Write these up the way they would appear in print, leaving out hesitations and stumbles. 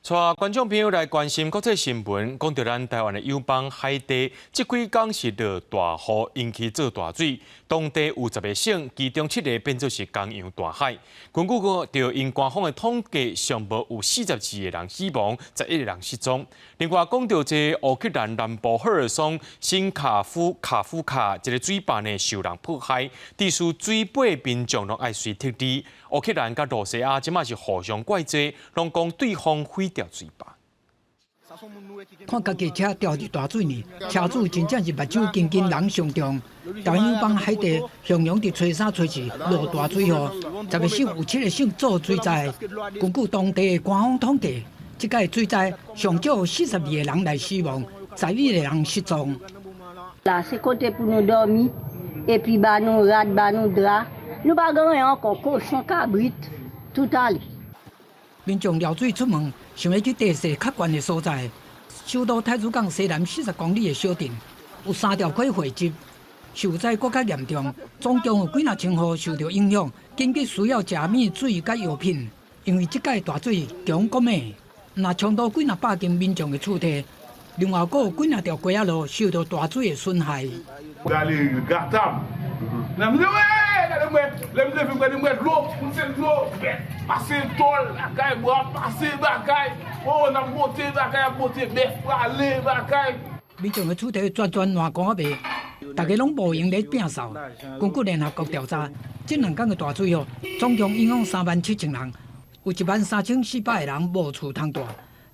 帶觀眾朋友來關心國際新聞，講著咱台灣的友邦海地，這幾工是落大雨，引起做大水。當地有10個省，其中七个變做是江洋大海。根據著𪜶官方的統計，上無有42個人死亡，11個人失蹤。另外講著這烏克蘭南部赫爾松新卡夫卡夫卡這个水壩呢受人破壞，致使水壩民眾攏愛隨撤離。烏克蘭佮羅西亞這馬是互相怪罪，攏講對方毀掉水壩。看家己車掉佇大水裡，車主真正是目睭金金人傷重。台灣友邦海地雄雄佇初三初四落大水雨，10個省有七個省做水災。根據當地的官方統計，這擺水災上少42個人來死亡，11個人失蹤。 La se kote pou nou dòmi, epi ba nou rad, ba nou dra, nou pa gen anyen ankò, kochon, kabrit, tout ale。民眾撩水出門，想欲去地勢較懸的所在。首都太子港西南40公里的小鎮，有三條溪匯集，受災閣較嚴重，總共有幾若千戶受著影響，緊急需要食物、水佮藥品。因為這擺大水強閣猛，若衝到幾若百間民眾的厝地，另外閣有幾若條街仔路受著大水的損害。 Lè m leve mwen mwen dlo, mwen se dlo, pase tòl, lakay mwen, pase bagay, oh, nan bote bagay, bote bèf prale bagay。民眾的厝地全全爛光仔賣，大家攏無閒咧摒掃。根據聯合國調查，這兩工的大水雨總共影響37,000人，有13,400個人無厝通蹛。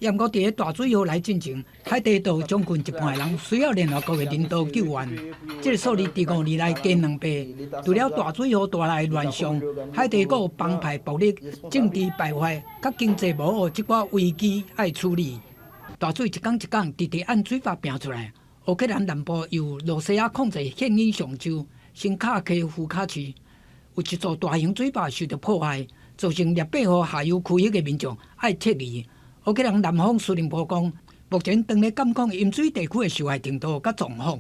毋過佇咧大水雨來進前，海地就有將近一半的人需要聯合國的人道救援。這个數字佇5年內加2倍。除了大水雨帶來的亂象，海地閣有幫派暴力、政治敗壞、佮經濟無好這寡危機愛處理。大水一工一工直直按水壩拚出來。烏克蘭南部由羅西亞控制現任上州新卡科夫卡市，有一座大型水壩受著破壞，造成涅伯河下游區域的民眾愛撤離。烏克蘭南方司令部講，目前當咧監控淹水地區的受害程度佮狀況。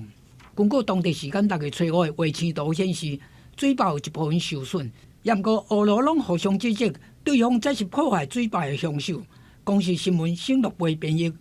根據當地時間6月初五的衛星圖顯示，水壩有一部分受損。毋過烏羅攏互相指責，對方才是破壞水壩的兇手。公視新聞沈樂培編譯。